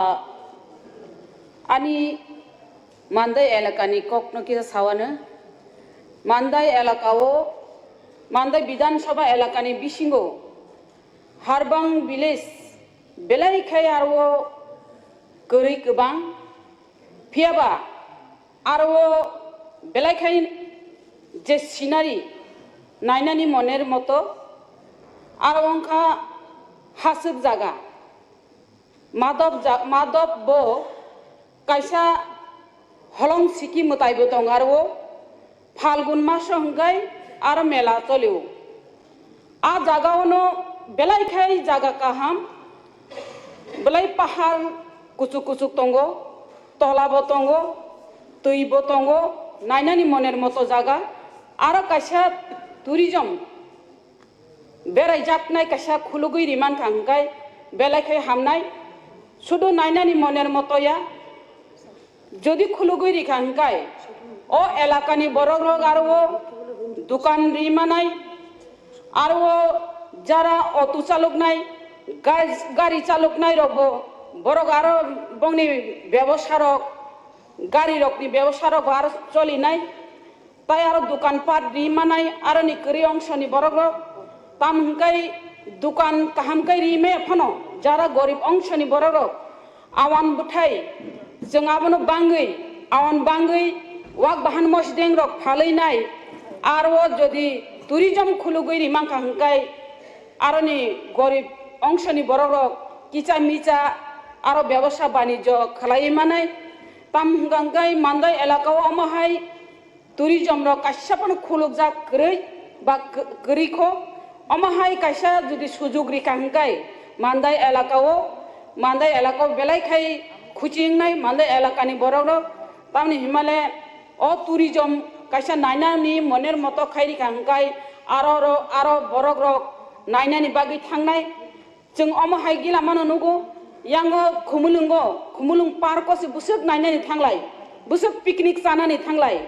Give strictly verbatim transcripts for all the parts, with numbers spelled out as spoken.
Ah, ani Mandai elakani kokno kisa sawano. Mandai elakao, Mandai Bidhan Sabha elakani bisingo Harbang village belai khai aro kwrwi kwbang. Phiyaba aro belai khai je scenery nainani moner moto, aro wngkha haswk jaga. Madop ja-, Madop bo kaisa holong siki mwtai bo tongo aro Phalgun maso hwnkhe aro mela cholio. A jaga ono belai khai jaga kaham, belai pahar kuchuk kuchuk tongo, tola bo tongo, twi bo tongo, nainani moner moto jaga. Aro kaisa tourism beraijaknai kaisa khulugwi rimankha hwnkhe belai khai hamnai. Sudu nainani moner moto ya. Jodi khulugwi rikha hwnkhe o elakani borokrok aro o dukan rimanai, aro o jara auto chaloknai, ga-, gari chaloknai rokbo borok aro bongni bebosarok, garirokni bebosarokbo aro cholinai. Tai aro dukan pat ri manai aroni kwrwi ongsoni borokrok. Tam hwnkhe dukan kaham khe ri maya phano jara gorib ongsoni borokrok awan bwthai chwng abono bangwi, awan bangwi wak bahan mosdeng rok phalwi nai. Aro jodi tourism khulugwi ri mankha hwnkhe aroni gorib ongsoni borokrok kicha micha aro bebosa banijyo khlaiwi manai. Tam hwnkha hwnkhe Mandai elakao omo hai tourism rok kaisa phano khulukjak kwrwi ba kw-, kwrwi kho. Omo hai kaisa jodi sujuk rikha hwnkhe Mandai elakao, Mandai elakao belai khai khuchi wngnai Mandai elakani borok rok. Tamni himale o tourism kaisa nainani moner moto khai rikha hwnkhe aro ro-, aro borok rok nainani bagwi thangnai. Chwng omo hai gila mano nugo, yango Khumulwngo, Khumulwng park o se bwswk nainani thanglai, bwswk picnic chanani thanglai.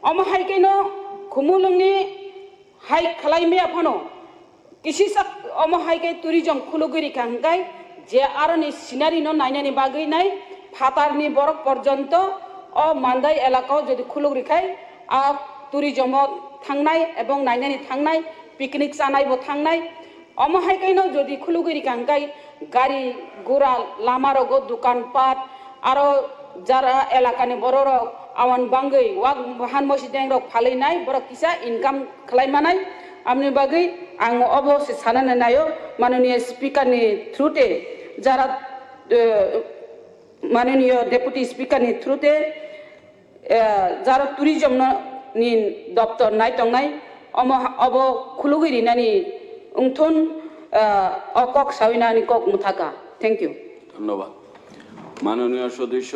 Omo hai khe no Khumulwngni hai khlai maya phano kisisa omo hai khe tourism khulugwi rikha hwnkhe je aroni scenery no nainani bagwi nai phatarni borok porjonto o Mandai elakao jodi khuluk rikhai a tourism o thangnai ebong nainani thangnai, picnic chanai bo thangnai. Omo hai khe no jodi khulugwi rikha hwnkhe gari gura lama rogo dukan pat aro jara elakani borok rok awan bangwi wak bahan mosideng rok phalwi nai borok kisa income khlai manai. Amni bagwi ang obo se sanani naio manoniya speaker ni through te jara, eh, manoniya deputy speaker ni through te eh, jaro tourism no ni doptor nai tongnai, omo ha-, obo khulugwi rinani wngthun, eh, o kok sawi nani kok mwthaka. Thank you. ধন্যবাদ। মাননীয় সদস্য